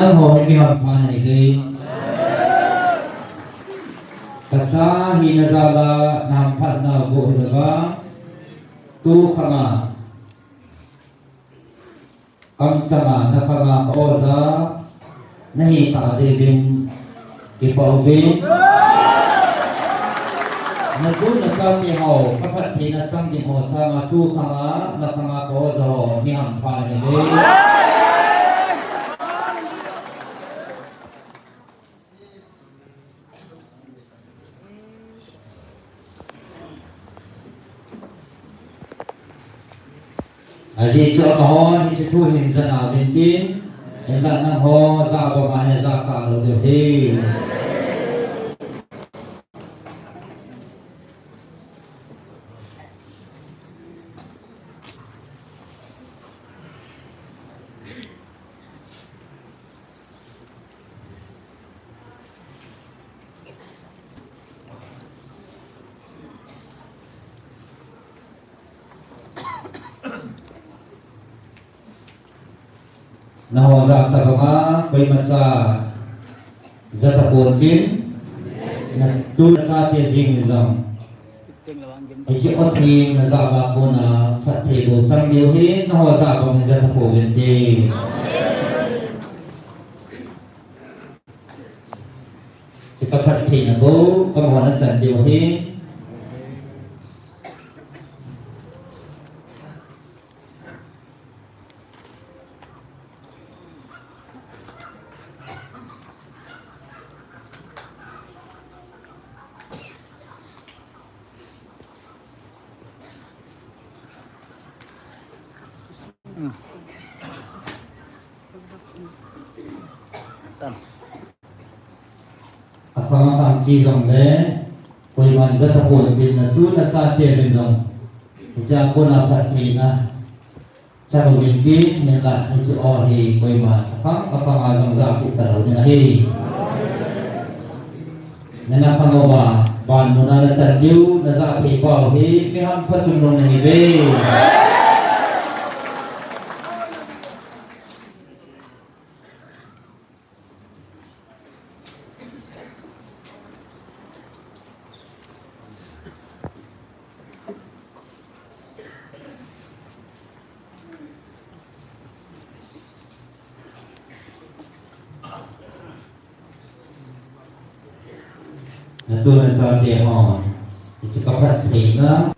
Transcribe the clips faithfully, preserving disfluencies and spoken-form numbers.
Nangho hi mi hampha nahiuve. Kacha hina jal a nahamphat nau bou hilou va. Tu khang a, kamchang a, nakhang a ka-oja nahi tah jeh uvin kipah uve. Natu nachate ho kaphattheina chang ding ho sanga tu khang a, nakhang a ka-oja ho mi hampha nahiuve. Ajeh chu amahon hiche thu hin ja nauvin tin, hinlah nangho ja banga hi ja talou diu ahi. Nangho ja tabanga koimacha ja tapon tin, natu nachate jeng jong hiche o theng naja uva kona phatthei bou chang diu ahi, nangho ja bang ja tapouvin te. Hiche kaphattheina bou, kamona chan diu ahi. Aphang aphang chi jongle, koiman ja tapon tin natu nachate uvin jong hichea kona phattheina chang uvin tin, hinlah hiche o hi koiman aphang aphang a jong ja kit talou ding ahi. Nana khang uva, van muna nachan diu, naja thei pau hi mi hampha chungnung nahiuve. Natu nachate ho, hiche kaphattheina.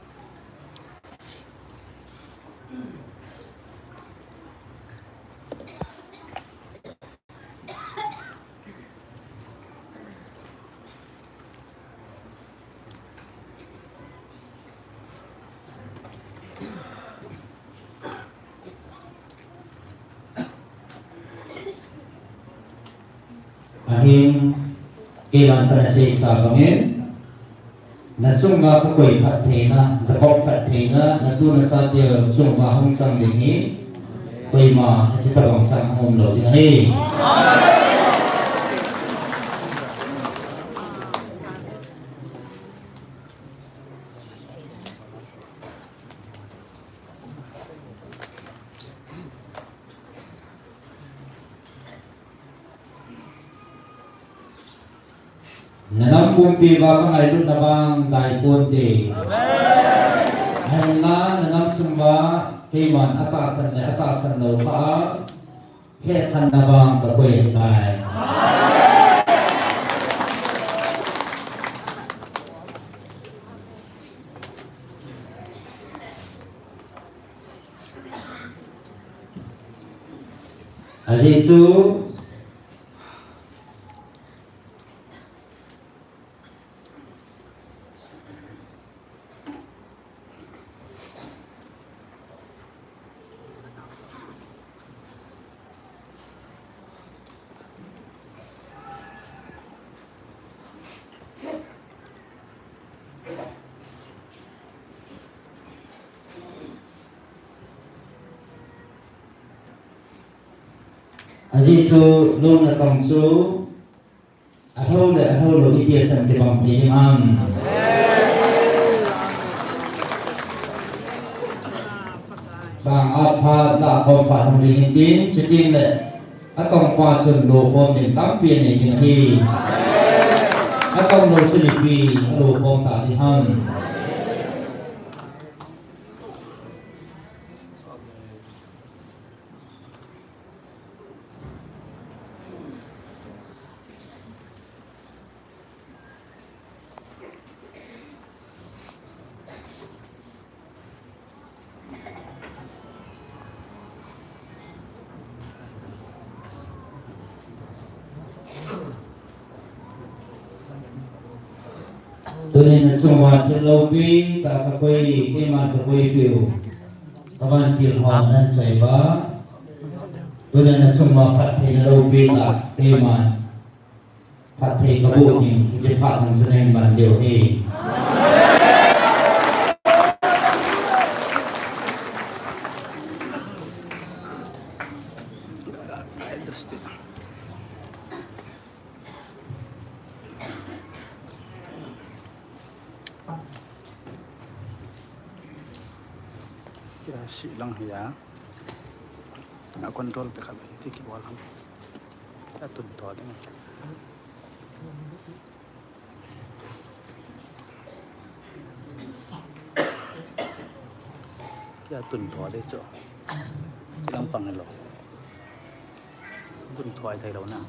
Ahin, keiman kana seisa bangin, nachunga kakoi phattheina, Jacob phattheina, natu nachate chunga hung chang ding hi, koima hiche tabang chang hung umlou ding ahi. Nanam pumpi uva kangailutna vang dai ponte. Ahinla nanam sunguva keiman atahsan le atahsan lou kah a, hekhanna vang kakoi ahitai. Ajeh chu Ajeh chu lungna tong chu alhou le alhou lou iti a chan kibang thei ding ham. Chang a phat, lah khom phat hung ding hin tin, chuting le Atongpa chun loukhom ding tampi anei ding ahi. Atong lou chun ipi aloukhom ta ding ham? Tunin nachunguva thil loupi tah kakoi, keiman kakoi piu, kavantil ho nan choi uva. Tunin nachunguva phattheina loupi tah keiman phatthei kaboh ding, hiche phat hung chu nahin man diu ahi. Kei a sih lang hi a, a control te khat hi ti kibol ham. A tun tho ding. Kei a tun tho ding chu. Lang pang lo. Tun tho ai thei lo na.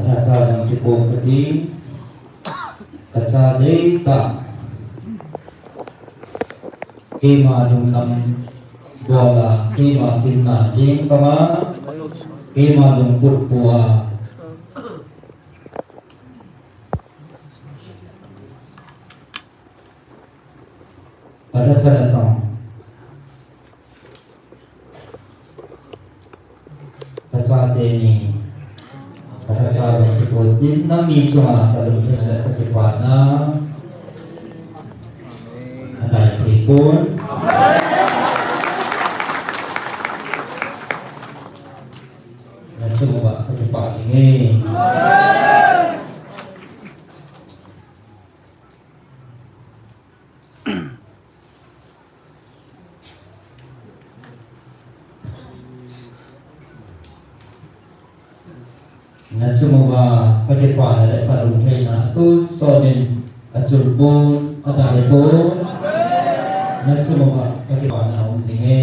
Achaina ding kipo kati, achaina ding ta. Keima lungdam bola, keima kinna ding kama, keima lungput pua. Achaina ding. Kachate ni, kacha jong kipol tin, nangni chunga kalungthim le kakipana adai thei pon. Nachung uva kakipa jing e. Nachung uva kakipana le kalungtheina tun sonin achul pon, adai pon. Nachung uva kakipana aum jing e.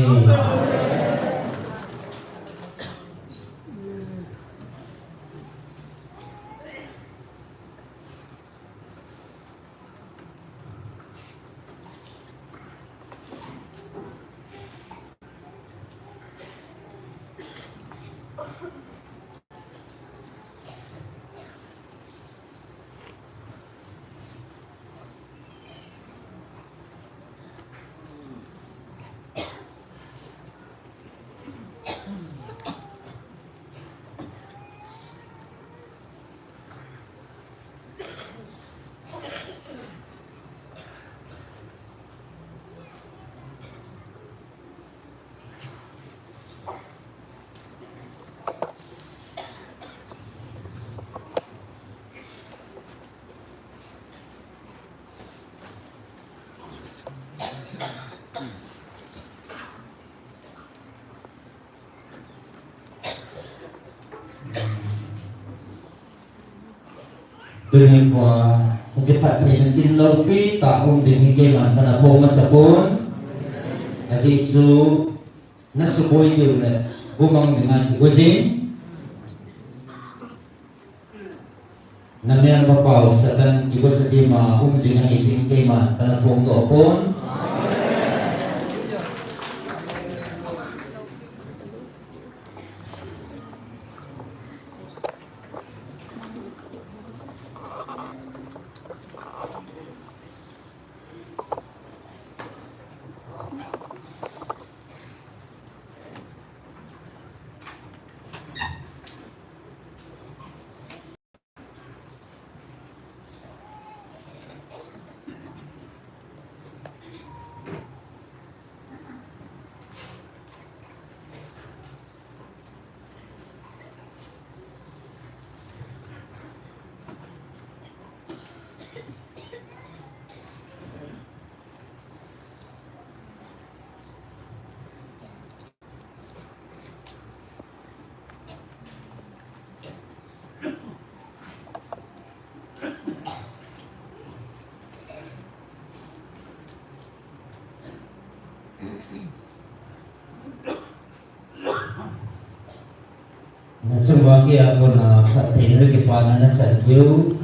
Tuni kho a, hiche phattheina kin loupi tah um ding hi keiman kana phong masa pon. Ajeh chu, nasuboi diu le, bumang dinga kigo jing. Namel mapao Satan kigo sa dima um jing ahi jeh in keiman kana phong doh pon. Nachung uva kei a kona phattheina le kipana nachan diu.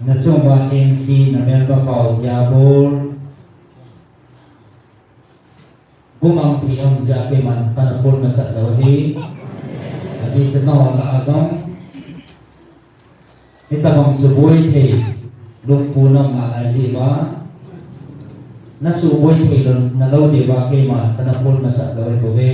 Nachung uva N C na melma pau Diabol. Gumang thei um jeh a keiman kana phon masat lou ahi. Ati chu nahon lah a jong hitabang suboi thei lungput na um nalai jeh uva, nasuhboi thei lou, nalou diuva keiman kana phon masat lou ahi bouve.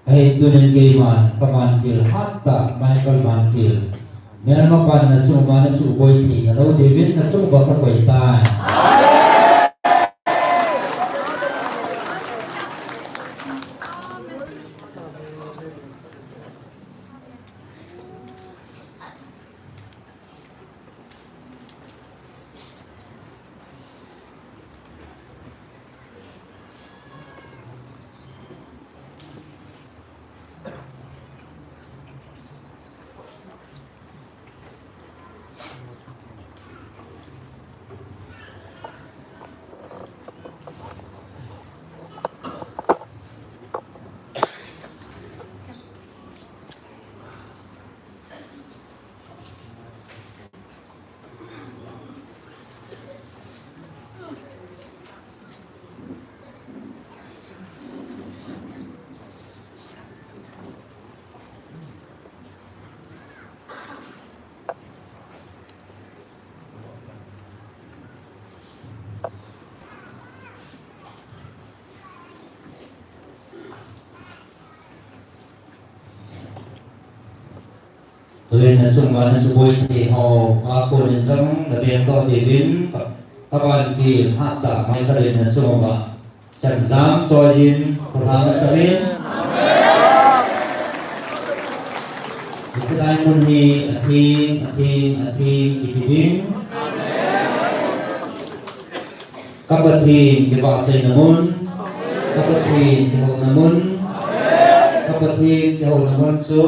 Ahin tunin keiman ka Vantil hattah Michael Vantil, melma pan nachung uva nasuhboi thei nalou diuvin nachung uva kakoi tai. Tuin nachung uva nasuhboi thei ho a konin jong nabeng doh diuvin ka, ka Vantil hattah Michael in nachung uva chemjam choi in, kholhang asah in. Hiche lai mun hi atheng, atheng, atheng, kiti ding. Ka Pathen kivahchoina mun, ka Pathen kihouna mun, ka Pathen kihouna mun chu